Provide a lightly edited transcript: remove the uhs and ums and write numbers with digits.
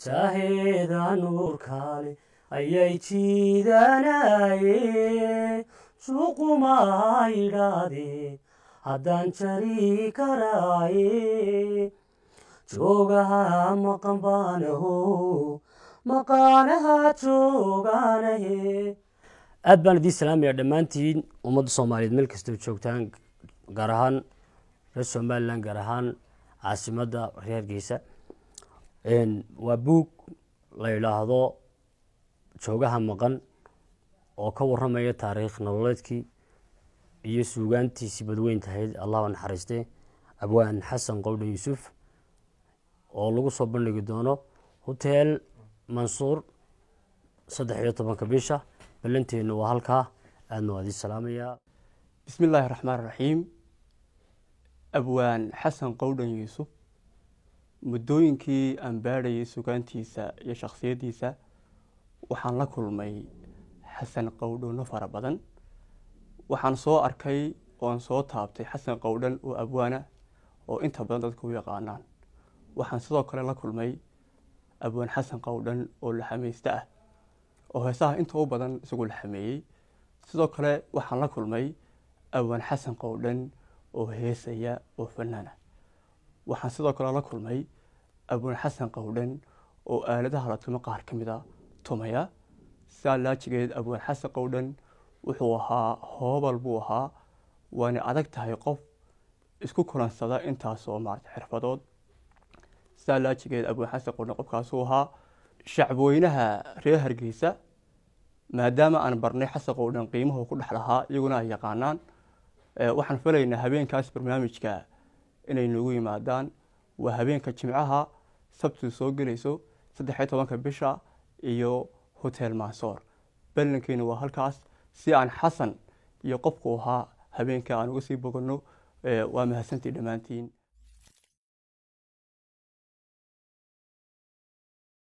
Jaaheeda nuurkaale ayay jiidanaye, suuqumaa idhaade haddaan jari karaaye. Joogaha maqan baanaho, maqaanaha joogaanahe. Aad baan idiin salaamayaa dhammaantiin ummadda Soomaaliyeed meel kastoo joogtaan, gaar ahaan reer Somaliland, gaar ahaan caasimadda reer Hargeysa. Waa buug la yidhaahdo Joogaha Maqan oo ka waramaya taariikh nololeedkii iyo suugaantiisii badweyn tahayd, Allah naxariiste, Abwaan Xasan Qowdhan Yuusuf, oo lagu soo bandhigi doono Hotel Mansuur 13-ka bisha. Ballanteenu waa halkaa. Aadna waa idiin salaamayaa. Bismi illaahi raxmaan raxiim. Abwaan Xasan Qowdhan Yuusuf, muddooyinkii aan baadhayay sugaantiisa iyo shakhsiyaddiisa, waxaan la kulmay Xasan Qowdhanno fara badan. Waxaan soo arkay oon soo taabtay Xasan Qowdhan oo abwaana oo inta badan dadka u yaqaanaan. Waxaan sidoo kale la kulmay Abwaan Xasan Qowdhan oo laxamayste ah oo heesaha inta u badan isagu laxameeyey. Sidoo kale waxaan la kulmay Abwaan Xasan Qowdhan oo heesaya oo fanaana. Waxaan sidoo kale la kulmay Abwaan Xasan Qowdhan oo aaladaha la tumo qaar ka mid a tumaya. Sidaa laajigeed, Abwaan Xasan Qowdhan wuxuu ahaa hoobal buu ahaa, waana adag tahay qof isku kulansada intaasoo maarata xirfadood. Sidaa laajigeed, Abwaan Xasan Qowdhan qofkaasuu ahaa. Shacbweynaha reer Hargeysa, maadaama aan barnay Xasan Qowdhan qiimuhu ku dhex lahaa, iyaguna ay yaqaanaan, waxaan filaynaa habeenkaas barnaamijka inay noogu yimaadaan. Waa habeenka Jimcaha, Sabtidu soo gelayso 13-ka bisha iyo Hotel Mansoor. Ballankeenu waa halkaas, si aan Xasan iyo qofku ahaa habeenka aan uga sii boganno. Waa mahadsantii dhammaantiin.